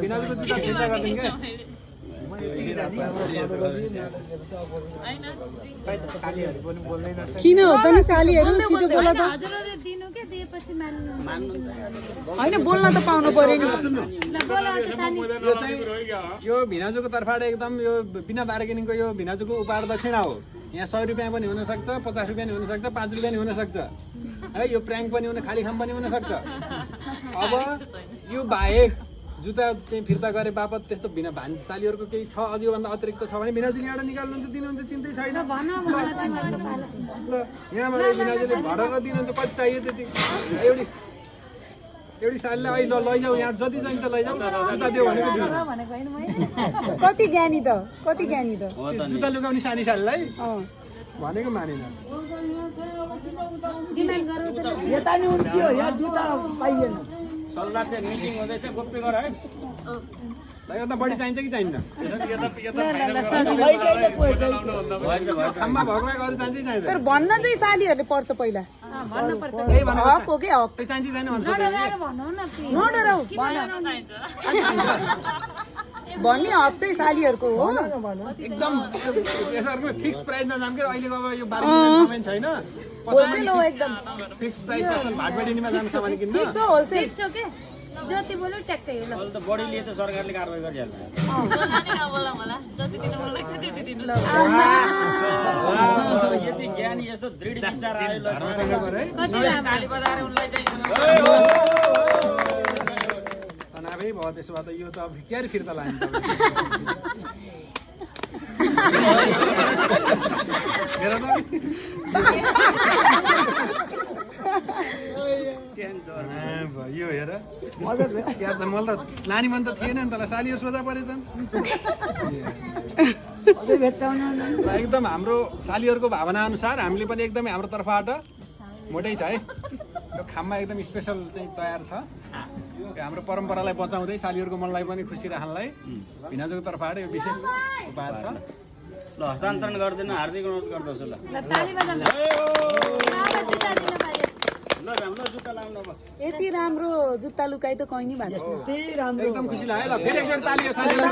भिनाजुको जुत्ता फिर्ता गरिदिनु के किन हो त नि सालीहरू छिटो बोल त होइन बोल्न त पाउनु पर्यो नि यो भिनाजुको तर्फबाट एकदम यो बिना बार्गेनिङको यो भिनाजुको उपहार दक्षिणा हो यहाँ 100 रुपियाँ पनि हुनसक्छ 50 रुपियाँ पनि हुनसक्छ 5 रुपियाँ पनि हुनसक्छ है यो प्र्याङ्क पनि हुन खाली खाम पनि हुनसक्छ अब यो बाहेक जुत्ता चाहिँ फिर्ता गरे बापत त्यस्तो बिना भान्सालीहरूको केही छ अझ योभन्दा अतिरिक्त छ भने भिनाजुले यहाँबाट निकाल्नुहुन्छ दिनुहुन्छ चिन्तै छैन ल यहाँबाट भिनाजुले भरेर दिनुहुन्छ कति चाहियो त्यति एउटी सालले अहिले लैजाऊ यहाँ जति चाहिन्छ लैजाऊ जुत्ता दियो भनेको कति ज्ञानी त जुत्ता लुगाउने सानी साललाई भनेको मानेन यता नि उन्कियो यहाँ जुत्ता पाइएन सल्लाह चाहिँ मिटिङ हुँदैछ गोप्य गर है योभन्दा बढी चाहिन्छ कि चाहिन्न खाममा भएको भए अरू चाहिन्छ कि चाहिँदैन तर भन्न चाहिँ सालीहरूले पर्छ पहिला हक हो के हक चाहिन्छ छैन भन्छ नडराउ भन्ने हक चाहिँ सालीहरूको हो एकदम यसको फिक्स प्राइसमा जाम के अहिलेको अब यो बार्गेनिङ समय छैन होलसेल हो एकदम फिक्स प्राइस पसल भाटबडीमा जान्छ भने किन्न फिक्स हो होलसेल जति बोल्यो ट्याक्कै हो अहिले त बढी लिए त सरकारले कारबाही गरिहाल्छ यति ज्ञानी यस्तो दृढ विचार आयो ल तनावै भयो त्यसो भए त यो त अब क्यारी फिर्ता लाग्यो यो हेर मलाई त लाने मन त थिएन नि तँलाई सालीहरू सोझा परेछन् एकदम हाम्रो सालीहरूको भावना अनुसार हामीले पनि एकदमै हाम्रो तर्फबाट मोटै छ है यो खाममा एकदम स्पेसल चाहिँ तयार छ हाम्रो परम्परालाई बचाउँदै सालीहरूको मनलाई पनि खुसी राख्नलाई भिनाजुको तर्फबाट यो विशेष उपहार छ ल हस्तान्तरण गर्दैन हार्दिक अनुरोध गर्दछु ल जुत्ता लाउनु अब यति राम्रो जुत्ता लुकाइ त कहीँ भएको एकदम खुसी लाग्यो ल फेरि एकचोटि ताली हो सालीलाई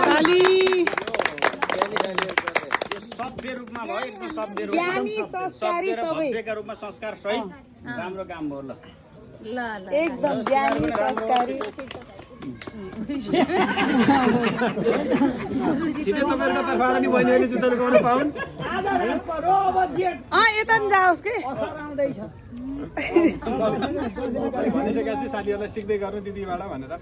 सभ्य रूपमा भयो एकदम सभ्य रूपमा सभ्य र भव्यका रूपमा संस्कार सहित राम्रो काम भयो ल एकदम ज्ञानी संस्कारी छिटै तपाईँहरूको तर्फबाट नि बहिनीहरूले जुत्ता लुकाउन पाउन् यता नि जाओस् के भनिसकेपछि सालीहरूलाई सिक्दै गर्नु दिदीबाट भनेर